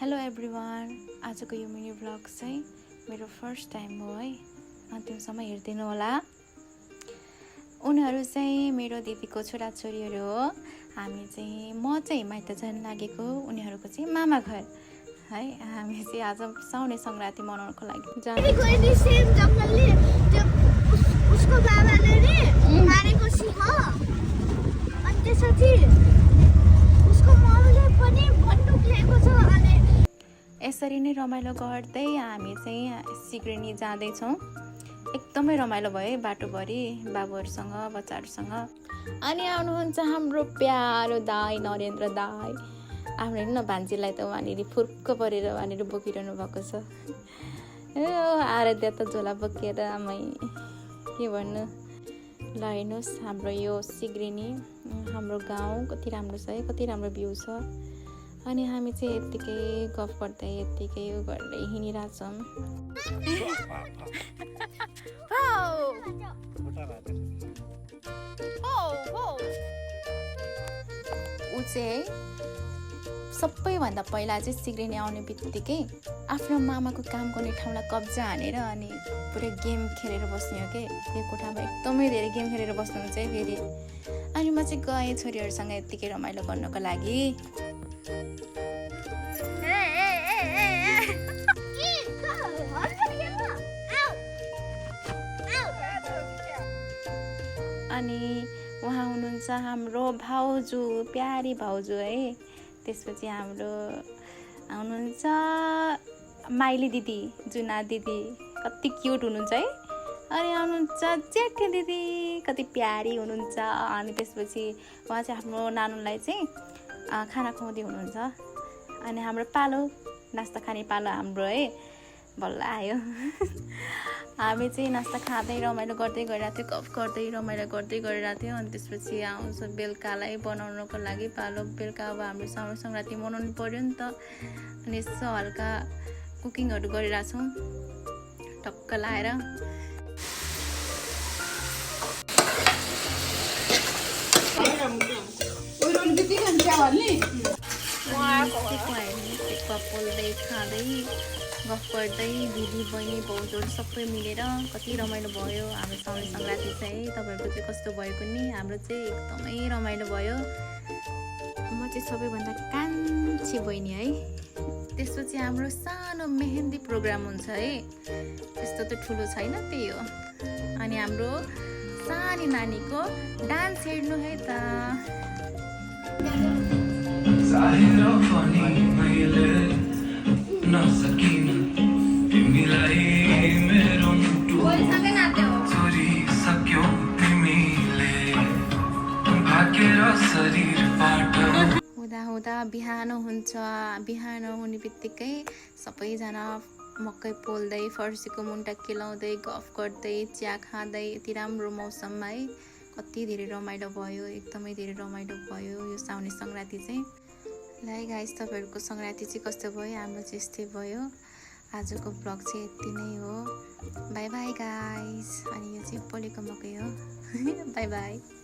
Hello everyone, आजको यो mini vlog चाहिँ मेरो फर्स्ट टाइम हो है। अन्तिमसम्म हेरिदिनु होला। उनीहरू चाहिँ मेरो दिदीको छोराछोरीहरू हो। म चाहिँ माइत जान लागेको, उनीहरूको चाहिँ मामा घर है। हामी चाहिँ आज साउने सङ्क्रान्ति मनाउनको लागि यसरी नै रमाइलो गर्दै हामी चाहिँ सिग्रेनी जाँदैछौँ। एकदमै रमाइलो भयो है बाटोभरि बाबुहरूसँग बच्चाहरूसँग। अनि आउनुहुन्छ हाम्रो प्यारो दाई नरेन्द्र दाई। आफ्नो हेर्नु न भान्जीलाई त वहाँनिर फुर्क परेर वहाँनिर बोकिरहनु भएको छ। आराध्या त झोला बोकेर आमै के भन्नु। ल हेर्नुहोस् हाम्रो यो सिग्रेनी, हाम्रो गाउँ कति राम्रो छ है, कति राम्रो भ्यू छ। अनि हामी चाहिँ यत्तिकै गफ गर्दै यत्तिकै गर्दै हिँडिरहेछौँ। ऊ चाहिँ सबैभन्दा पहिला चाहिँ सिग्रेनी आउने बित्तिकै आफ्नो मामाको काम गर्ने ठाउँलाई कब्जा हानेर अनि पुरै गेम खेलेर बस्ने हो कि। यो कोठामा एकदमै धेरै गेम खेलेर बस्नुहुन्छ है फेरि। अनि म चाहिँ गएँ छोरीहरूसँग यत्तिकै रमाइलो गर्नको लागि। अनि उहाँ हुनुहुन्छ हाम्रो भाउजू, प्यारी भाउजू है। त्यसपछि हाम्रो हुनुहुन्छ माइली दिदी, जुना दिदी, कति क्युट हुनुहुन्छ है। अनि आउनुहुन्छ जेठी दिदी, कति प्यारी हुनुहुन्छ। अनि त्यसपछि उहाँ चाहिँ आफ्नो नानुलाई चाहिँ खाना खुवाउँदै हुनुहुन्छ। अनि हाम्रो पालो, नास्ता खाने पालो हाम्रो है, बल्ल आयो। हामी चाहिँ नास्ता खाँदै रमाइलो गर्दै गइरहेको थियो, गफ गर्दै रमाइलो गर्दै गरिरहेको थियो। अनि त्यसपछि आउँछ बेलुकालाई बनाउनको लागि पालो। बेलुका अब हाम्रो साउने सङ्क्रान्ति मनाउनु पऱ्यो नि त। अनि यसो हल्का कुकिङहरू गरिरहेछौँ टक्क लाएर। पोल्दै खाँदै गफ गर्दै दिदी बहिनी भाउजूहरू सबै मिलेर कति रमाइलो भयो हाम्रो साउने सङ्क्रान्ति चाहिँ। तपाईँहरूको चाहिँ कस्तो भयो कुन्नी? हाम्रो चाहिँ एकदमै रमाइलो भयो। म चाहिँ सबैभन्दा कान्छी बहिनी है। त्यसपछि हाम्रो सानो मेहेन्दी प्रोग्राम हुन्छ है। त्यस्तो त ठुलो छैन, त्यही हो। अनि हाम्रो सानी नानीको डान्स हेर्नु है त। हुँदा हुँदा बिहान हुन्छ। बिहान हुने बित्तिकै सबैजना मकै पोल्दै फर्सीको मुन्टा केलाउँदै गफ गर्दै चिया खाँदै यति राम्रो मौसममा है कति धेरै रमाइलो भयो, एकदमै धेरै रमाइलो भयो यो साउने सङ्क्रान्ति चाहिँ। ल गाइस, तपाईँहरूको सङ्क्रान्ति चाहिँ कस्तो भयो? हाम्रो चाहिँ यस्तै भयो। आजको ब्लग चाहिँ यति नै हो। By by guys. अनि यो चाहिँ पोलेको मकै हो। By by.